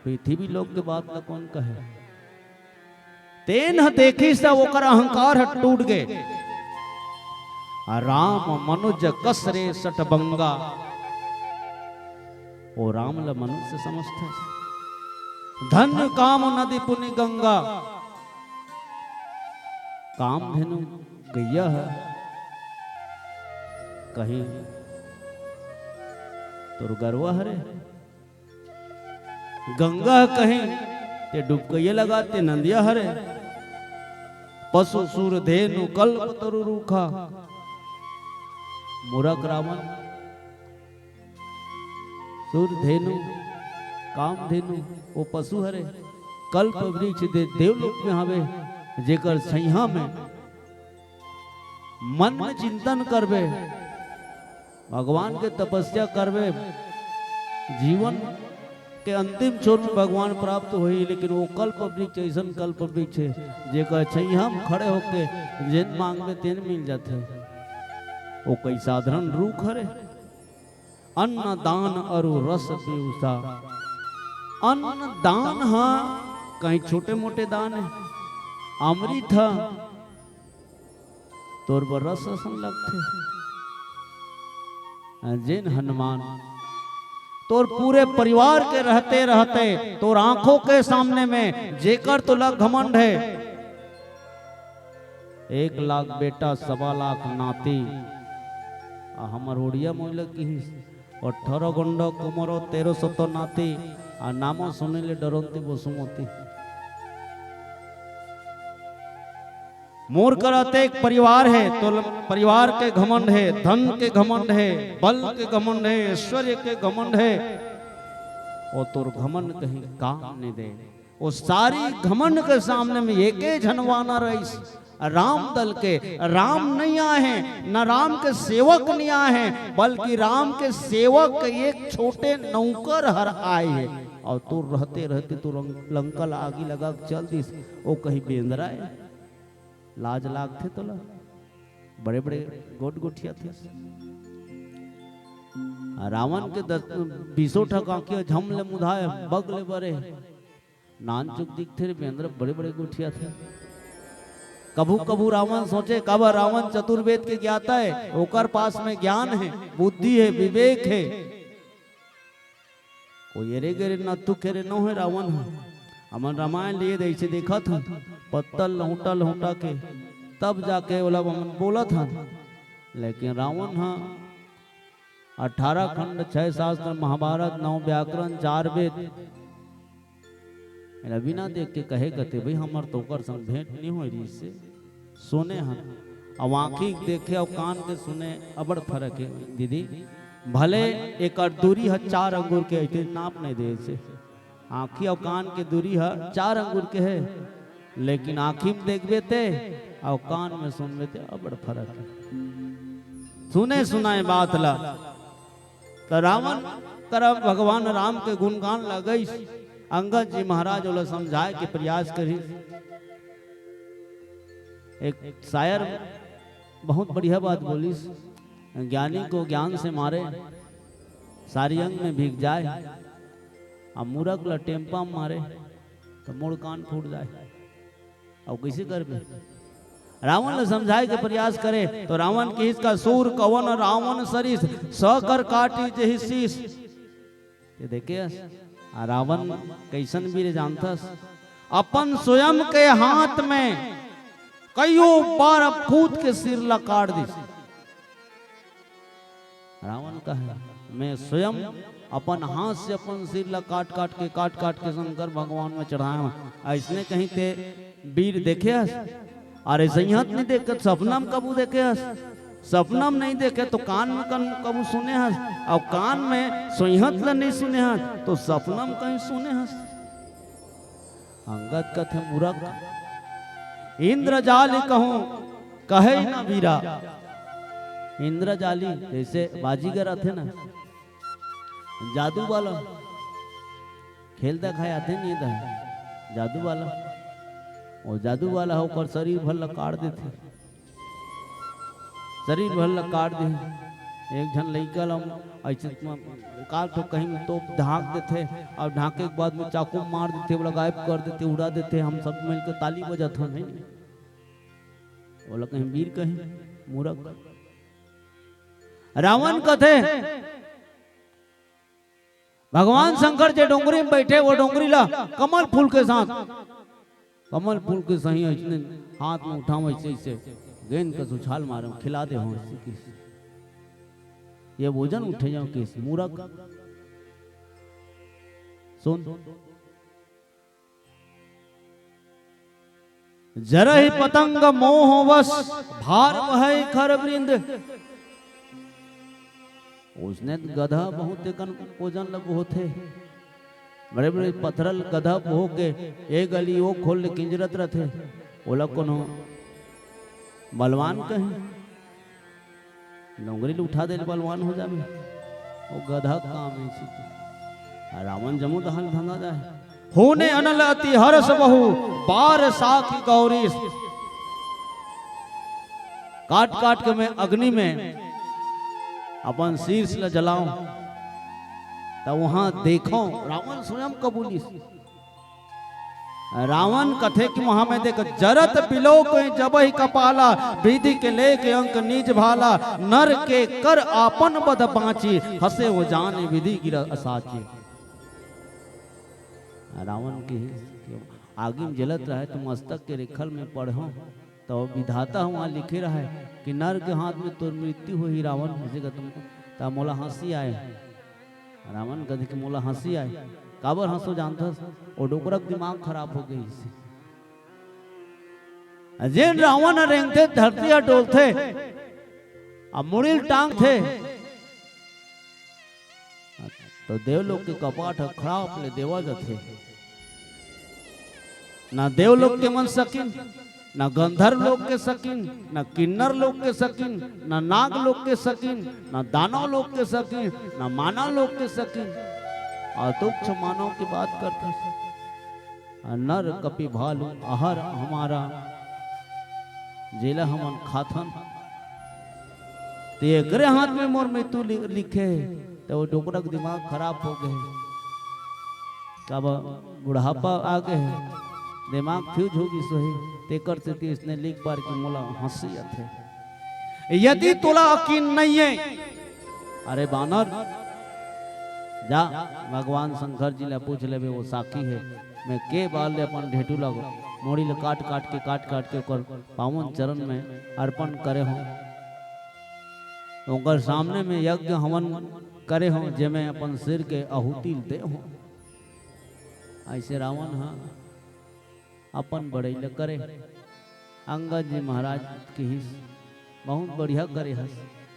पृथ्वी लोक के बात ला कौन कहे? तेन ह देखिस त ओकर अहंकार ह टूट गे। आ राम मनुज कस रे सठबंगा। ओ राम ल मनुष्य समझथस। धन्य काम नदी पुनि गंगा। कामधेनु गैया ह, कहीं तोर गरवा हरे। गंगा ह कहीं ते डुबकैया लगा ते नंदिया हरे। पशु सुर धेनु कल्प तरु रूखा। मूरख रावण, सुर धेनु, कामधेनु, वो पशु हरे, कल्प वृक्ष दे देवलोक में हवे, जेकर छैहा में मन में चिंतन करबे, भगवान के तपस्या करबे, जीवन के अंतिम छोर में भगवान प्राप्त होही, लेकिन वो कल्प वृक्ष, ऐसन कल्प वृक्ष हे, जेकर छैहा में खड़े होके जेन मांगबे तेन मिल जाथे। वो कोई साधारण रूख हरे? अन्न दान अरु रस बेउसा। अन्न दान ह कहीं छोटे मोटे दान हे, अमृत ह तोर बर रस असन लगथे। जेन हनुमान तोर पूरे परिवार के रहते रहते तोर आंखों के सामने में जेकर तोला घमंड हे, एक लाख बेटा, सवा लाख नाती। आ हमर उड़िया मोइला किहिस, अठारह गोंडा कुमरो, तेरह सौ तो नाती, आ नामो सुने ले डरोंती बसुमती। मोर कर अतेक परिवार हे, तो ल-, परिवार के घमंड हे, धन के घमंड हे, बल के घमंड हे, ऐश्वर्य के घमंड हे, और तोर घमंड कहीं काम नहीं दे। वो सारी घमंड के सामने में एके झन वानर रहिस, राम दल के। राम नहीं आए हे, न राम के सेवक नहीं आए हे, बल्कि राम के सेवक के एक छोटे नौकर हर आए हे। और तोर रहते रहते तो रंग-, लंका ला आगी लगा के चल दिस। वो कहीं बेंदरा हे, लाज लागथे तोला, बड़े बड़े गोठ गोठियाथे। आ रावण के दस, बीसों ठक आंखिया झम ले मुधाए, बग ले बरे। नानचुक दिखथे रे बेंदरा, बड़े बड़े गोठियाथे। कभू कभू रावण सोचे, काबर रावण चतुर्वेद के ज्ञाता हे, ओकर पास में ज्ञान हे, बुद्धि हे, विवेक हे। कोई एरे गेरे नत्थु खेरे नोहे रावण ह। हमन रामायण लिए दे अइसे देखत हन, पत्तल लहुटा लहुटा के तब जाके ओला हमन बोलत हन। लेकिन रावण ह अठारह खंड, छह शास्त्र, महाभारत, नौ व्याकरण, चार वेद, एला बिना देख के कहे कथे, "भाई, हमर तो ओकर संग भेंट नहीं होय रहिस हे, सुने हन।" अब आँखी के देखे अउ कान के सुने अबड़ फरक हे दीदी। भले एकर दूरी ह चार अंगुर के, अइसे नाप नहीं दे से। आँखी अउ कान के दूरी ह चार अंगुर के हे, लेकिन आँखी में देखबे ते अउ कान में सुनबे ते अबड़ फरक हे। सुने सुनाए बात ला त रावण करा भगवान राम के गुणगान लगइस। अंगद जी महाराज ओला समझाए के प्रयास करिस। एक शायर बहुत बढ़िया बात बोलिस, "ज्ञानी को ज्ञान से मारे, सारी अंग में भीग जाए, आ मूरख ला टेम्पा में मारे, तो मूड़ कान फूट जाए।" अउ कइसे करबे? रावण ल समझाए के प्रयास करे, तो रावण किहिस का, "सूर कवन रावण सरिस, सकर काटी जेहि शीश।" ते देखे हस? आ रावण कइसन वीर जानथस? अपन स्वयं के हाथ में कइयो बार अब खुद के सिर ला काट दिस। रावण कहे, "मैं स्वयं अपन हाथ से अपन सिर ला काट काट के, काट काट के शंकर भगवान में चढ़ाए हंव।" अइसने कहीं ते वीर देखे हस? अरे सही हाथ नहीं देखे, सपना में कबू देखे हस? सपना में नहीं देखे तो कान में कन-, कबू सुने हस? अउ कान में सही हाथ ला नहीं सुने हस तो सपना में कहीं सुने हस? अंगद कथे, "मूरख, इंद्रजाली कहूं कहे न वीरा।" इंद्रजाली जइसे बाजीगर आथे ना, जादू वाला, खेल देखाए आथे नहीं था, जादू वाला। वो जादू वाला ह ओकर शरीर भर ला काट देथे। शरीर भर ला काट दे। एक झन लइका ला अइसे म-, एकाध ठो कहीं में तोप ढांक देथे, अउ ढांके के बाद में चाकू मार देथे, ओला गायब कर देथे, उड़ा देथे। हम सब मिलके ताली बजाथन, है नी? ओला कहीं वीर कहीं, मूरख। रावण कथे, भगवान शंकर जे डोंगरी में बइठे, वो डोंगरी ला कमल फूल के साथ, कमल फूल के सही अइसने हाथ में उठावय, अइसे, अइसे गेंद कस उछाल मारे, खिला दे हो, अइसे किस। ये वजन उठे जाओ किस, मूरख। सुन, जरहि पतंग मोह वश, भार वहै खर वृंद। ओइसने गधा बहुत एकन ओजन ल बोहथे। बड़े-बड़े पथरा ल गधा बोह के ए गली ओ खोल ले किंजरत रथे। ओला कोनो बलवान कहे। डोंगरी ल उठा दे ले बलवान हो जाबे। ओ गधा काम हे सीधे। आ रावण जमो दहल धंधा जाए। होने अनल अति हर्ष बहु, बार साखी गौरीश। काट काट के मैं अग्नि में अपन शीश ल जलाऊं। त उहाँ देखव, रावण स्वयं कबूलिस। रावण कथे कि उहाँ में देख, जरत बिलोक जबहि कपाला, विधि के लेखे अंक निज भाला, नर के कर आपन बध बाँची, हँसे ओ जान विधि गिरा साची। रावण के आगी में जलत रहय त मस्तक के रेखल में पढ़व, त विधाता ह उहाँ लिखे रहय कि नर के हाथ में तोर मृत्यु होही रावण, जइसे कि तुम, त मोला हँसी आय। रावण कथे कि मोला हँसी आय। काबर हँसो जानथस? ओ डोकरा के दिमाग खराब हो गइसे। जेन रावण ह रेंगथे, धरती ह डोलथे, अब मुड़ी ल टांगथे, त देवलोक के कपाट ह खड़ाप ले देवा जथे। ना देवलोक के मन सकिन, ना गंधर्व लोक के सकिन, ना किन्नर लोक के सकिन, ना नाग लोक के सकिन, ना दानव लोक के सकिन, ना मानव लोक के सकिन। अतुक्ष मानव के बात करथस। आ नर कपि भालु आहार हमारा, जेला हमन खाथन, ते एकरे हाथ में मोर मृत्यु लि-, लिखे हे, त ओ डोकरा के दिमाग खराब हो गए हे। काबर बुढ़ापा आ गए हे, दिमाग फ्यूज हो गिस होही, तेकर सेती इसने लिख पार कि मोला हँसी आथे। यदि तोला यकीन नइ हे, अरे बानर, जा भगवान शंकर जी ले पूछ लेबे, वो साखी हे। मैं के बार ले अपन ढेटू ल, मोड़ी ल काट काट के, काट काट के ओकर पावन चरण में अर्पण करे हों। ओकर सामने में यज्ञ हवन करे हों, जेमे अपन सिर के आहुति दे हों। अइसे रावण ह अपन बड़ई ल करे। अंगद जी महाराज किहिस, "बहुत बढ़िया करे हस,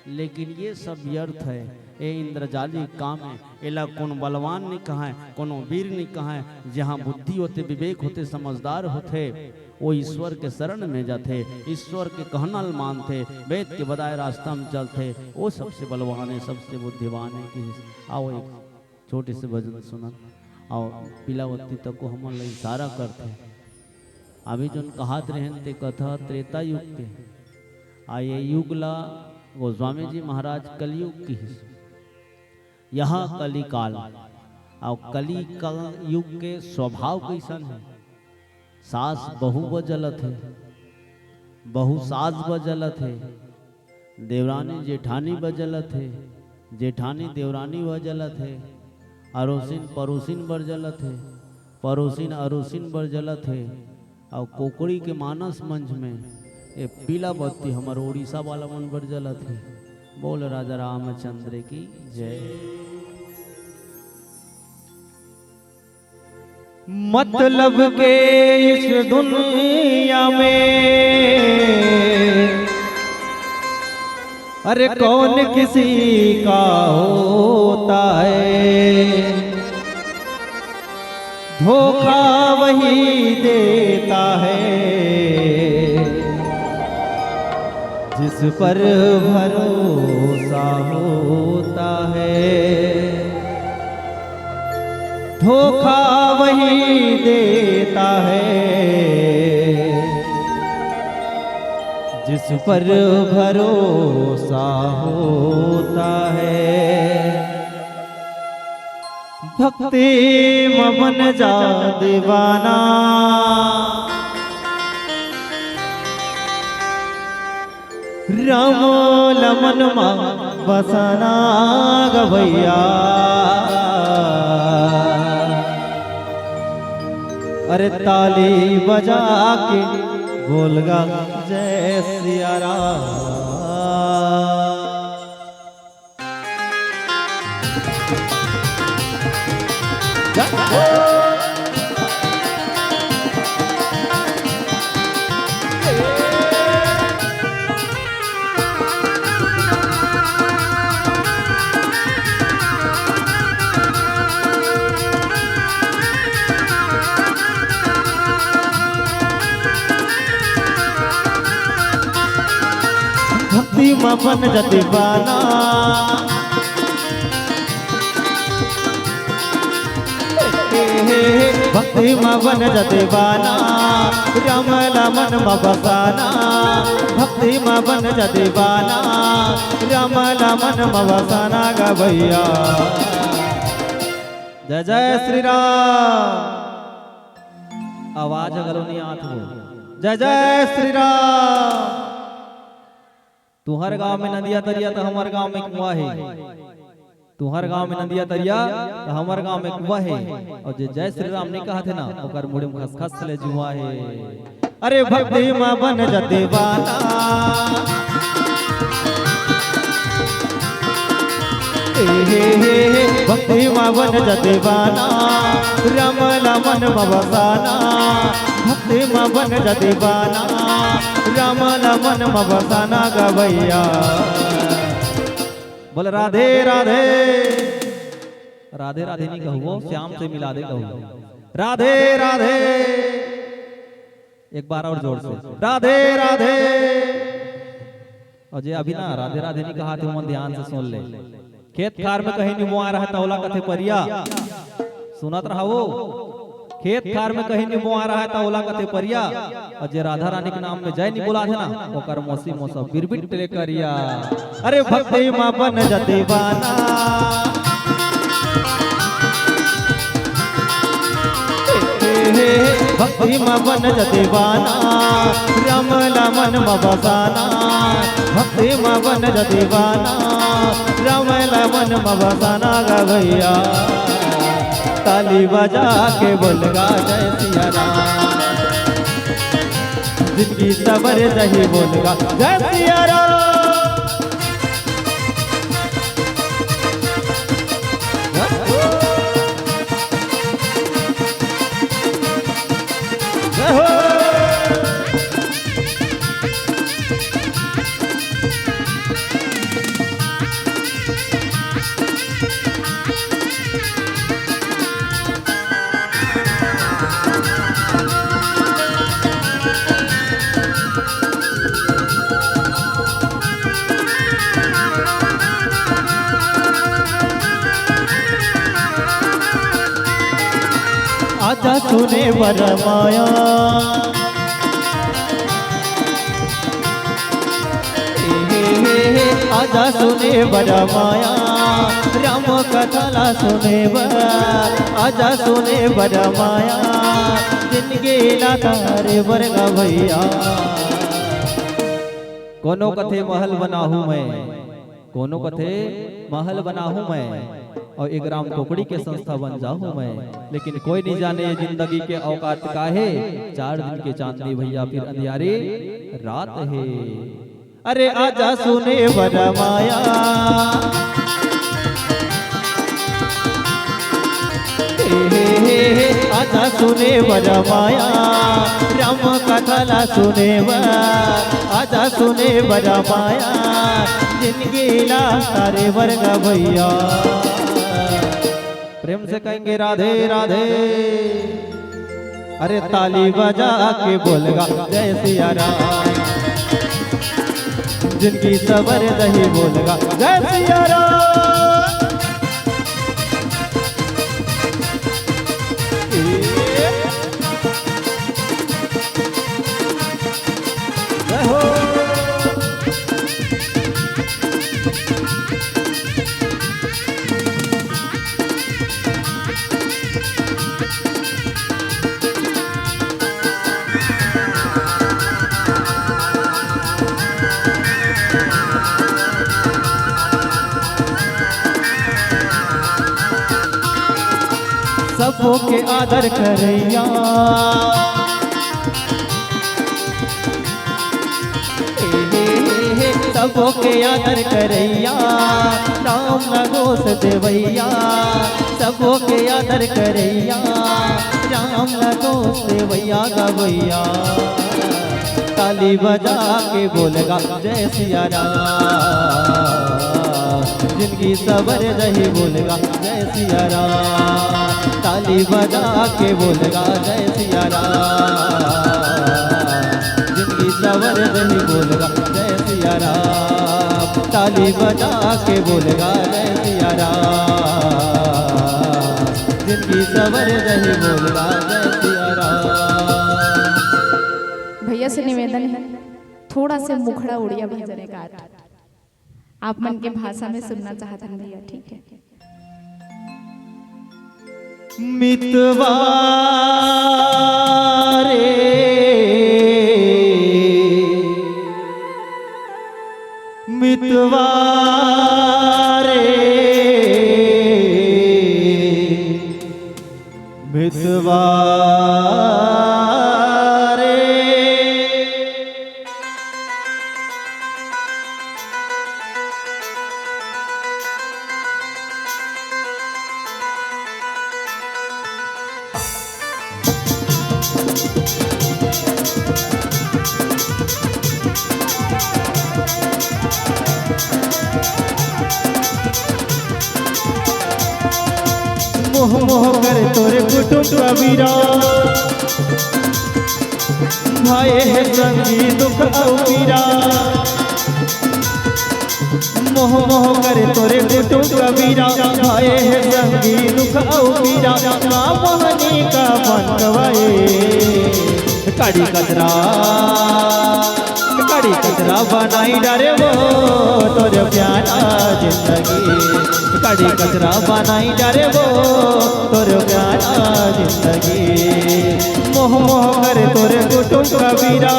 लेकिन ये सब व्यर्थ हे। ए इंद्रजाली काम हे, एला कोनो बलवान नइ कहय, कोनो वीर नइ कहय। जहाँ बुद्धि होथे, विवेक होथे, समझदार होथे, वो ईश्वर के शरण में जाथे, ईश्वर के कहना ल मानथे, वेद के बताए रास्ता में चलथे, वो सबसे बलवान हे, सबसे बुद्धिमान हे," किहिस। आओ एक छोटे से भजन सुनन। अउ पीलावती तको हमन ला इशारा करथे। अभी जोन कहत रहेन ते कथा त्रेता युग के, आ ये युग ला गोस्वामी जी महाराज कलयुग किहिस। यह कलिकाल, अउ कलि का युग के स्वभाव कइसन हे? सास बहू बर जलत हे, बहू सास बर जलत हे, देवरानी जेठानी बर जलत हे, जेठानी देवरानी बर जलत हे, अरोसिन परोसिन बर जलत हे, परोसिन अरोसिन बर जलत हे, अउ कोकड़ी के मानस मंच में ए पीला बत्ती हमर ओडिशा वाला मन बर जलत हे। बोल राजा रामचंद्र की जय। मतलब के इस दुनिया में, अरे, कौन किसी का होता है, धोखा वही देता है जिस पर भरोसा होता है। धोखा वही देता है जिस पर भरोसा होता है। भक्ति म बन जा दीवाना, राम ल मन म बसाना ग भैया। अरे ताली बजा के बोल गा जय सिया राम। भक्ति म बन जा दीवाना, भक्ति म बन जा दीवाना, राम ला मन म बसाना। भक्ति म बन जा दीवाना, राम ला मन म बसाना ग भैया। जय जय श्री राम। आवाज ह घलो नइ आत हो। जय जय श्री राम। तुंहर गांव में नदिया तरिया त हमर गांव में कुआं हे। तुंहर गांव में नदिया तरिया त हमर गांव में कुआं हे। अउ जे जय श्री राम नइ कहत हे ना, ओकर मुड़ी में खसखस ले जुआं हे। अरे भक्ति मा बन जा दीवाना। ए हे हे हे, भक्ति मा बन जा दीवाना, राम ला मन मा बसाना। भक्ति मा बन जा दीवाना, राम ला मन मा बसाना गवैया। बोल राधे राधे। राधे राधे नइ कहू, श्याम से मिला दे कहू। राधे राधे। एक बार अउ जोर से, राधे राधे। अउ जे अभी ना राधे राधे नइ कहत हे, ओमन ध्यान से सुन ले। खेत खार में कहीं निमोआ रहे त ओला कथे परिया। सुनत रहा वो। खेत खार में कहीं निमोआ रहे त ओला कथे परिया। अउ जे राधा रानी के नाम में जय नइ बोलाथे ना, ओकर मौसी मौसा बिरबिट ले करिया। अरे भक्ति मा बन जा दीवाना। भक्ति मा बन जा दीवाना, राम ला मन मा बसाना। भक्ति मा बन जा दीवाना, राम ला मन मा बसाना गवैया। ताली बजा के बोल गा जय सिया राम। जिनगी सबर जही बोल गा जय सिया राम। जय हो। आजा सुने बर माया। ए हे हे हे, आजा सुने बर माया, राम कथा ला सुने बर, आजा सुने बर माया, जिनगी ला तारे बर गवैया। कोनो कथे महल बनाहूं मैं, कोनो कथे महल बनाहूं मैं, अउ एक राम कोकड़ी के संस्था बन जाहूं मैं। लेकिन कोई नइ जाने ये जिंदगी के औकात का हे। चार दिन के चांदनी भैया, फिर अंधियारी रात हे। अरे आजा सुने बर माया। ए हे हे हे, आजा सुने बर माया, राम कथा ला सुने बर, आजा सुने बर माया, जिनगी ला तारे बर गवैया। प्रेम से कहेंगे राधे राधे। अरे ताली बजा के बोल गा जय सिया राम, जिनगी सबर जही बोल गा जय सिया राम। जय हो। सबो के आदर करैया, सबो के आदर करैया, राम ला दोष देवैया। सबो के आदर करैया, राम ला दोष देवैया गवैया। ताली बजा के बोल गा जय सिया राम, जिनगी सबर जही बोल गा जय सिया राम। ताली बजा के बोल गा जय सिया राम, जिनगी सवर जही बोल गा जय सिया राम। ताली बजा के बोल गा जय सिया राम, जिनगी सवर जही बोल गा जय सिया राम। भैया से निवेदन है, थोड़ा से मुखड़ा उड़िया भजन एक आध आप मन के भाषा में सुनना चाहत हन भैया, ठीक है। मितवा रे, मितवा रे, मितवा रे। मोह मोह करे तोरे कुटुम कबीरा, भाए हे संगी दुख अउ पीरा। मोह मोह करे तोरे कुटुम कबीरा, भाए हे संगी दुख अउ पीरा। का मोहनी का मन गवाए, कड़ी कचरा, कड़ी कचरा बनाई डारे वो तोर प्यारा जिंदगी। कड़ी कचरा बनाई डारे वो तोर प्यारा जिंदगी। मोह मोह करे तोरे कुटुम कबीरा,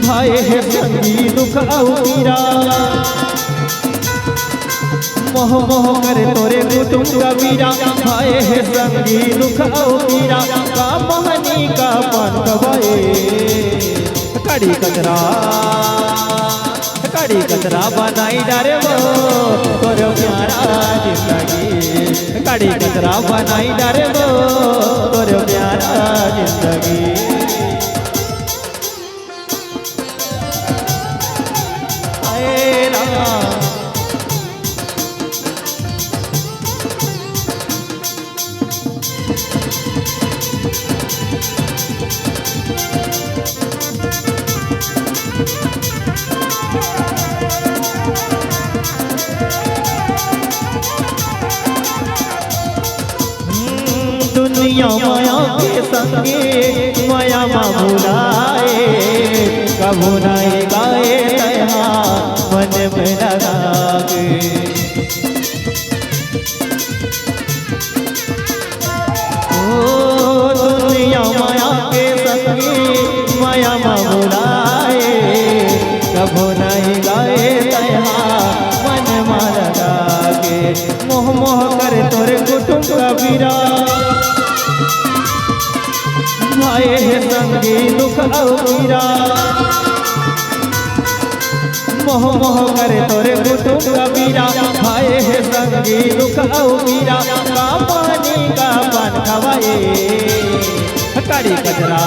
भाए हे संगी दुख अउ पीरा। मोह मोह करे तोरे कुटुम कबीरा, भाए हे संगी दुख अउ पीरा। का मोहनी का पंथ भाए, कड़ी कचरा, कड़ी कचरा बनाई डारे वो तोर प्यारा जिंदगी। कड़ी कचरा बनाई डारे वो तोर प्यारा जिंदगी। हाय राम। दुनिया माया के संगे माया मा भुलाए, कभू नहीं गाए तैहा मन में लगा के। ओ दुनिया माया के संगे माया मा भुलाए, कभू नहीं गाए तैहा मन मा लगा के। मोह मोह करे तोरे कुटुम कबीरा, भाए हे संगी दुख अउ पीरा। मोह मोह करे तोरे कुटुम कबीरा, भाए हे संगी दुख अउ पीरा। का पानी का पान खवाए, कड़ी कचरा,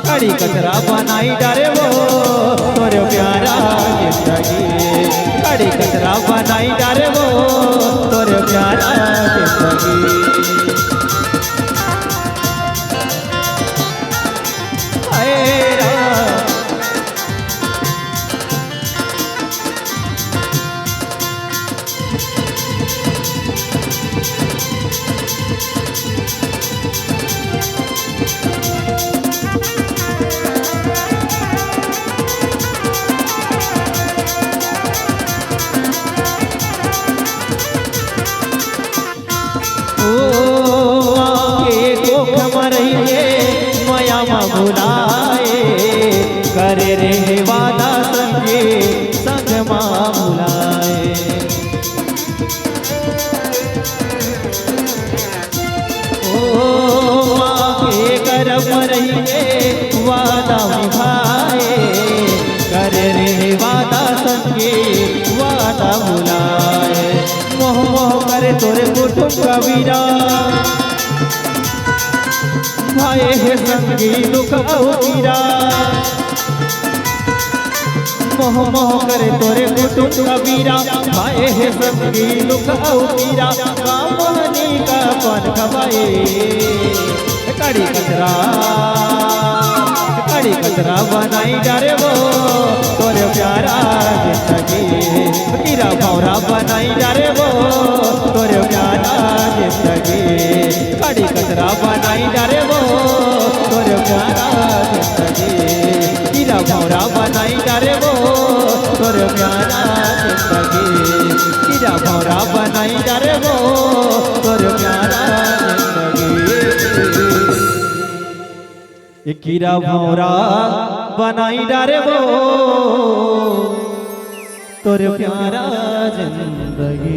कड़ी कचरा बनाई डारे वो तोर प्यारा जिंदगी। कड़ी कचरा बनाई डारे वो तोर प्यारा जिंदगी। हाय राम। ओ आके कोख म रहिके मया म भुलाए, करे रेहे वादा संगे संग म भुलाए। ओ आके करम रहिके वादा निभाए, करे रेहे वादा संगे वादा भुलाए। मोह मोह करे तोरे कुटुम कबीरा, भाए हे संगी दुख अउ पीरा। मोह मोह करे तोरे कुटुम कबीरा, भाए हे संगी दुख अउ पीरा। का मोहनी का पान खवाए, कड़ी कचरा, कड़ी कचरा बनाई डारे वो तोरे प्यारा जिंदगी। कीरा भौरा बनाई डारे वो तोरे प्यारा जिंदगी। कड़ी कचरा बनाई डारे वो तोरे प्यारा जिंदगी। कीरा भौरा बनाई डारे वो तोरे प्यारा जिंदगी। कीरा भौरा बनाई ए कीरा भौंरा बनाई डारे वो तोर प्यारा जिंदगी।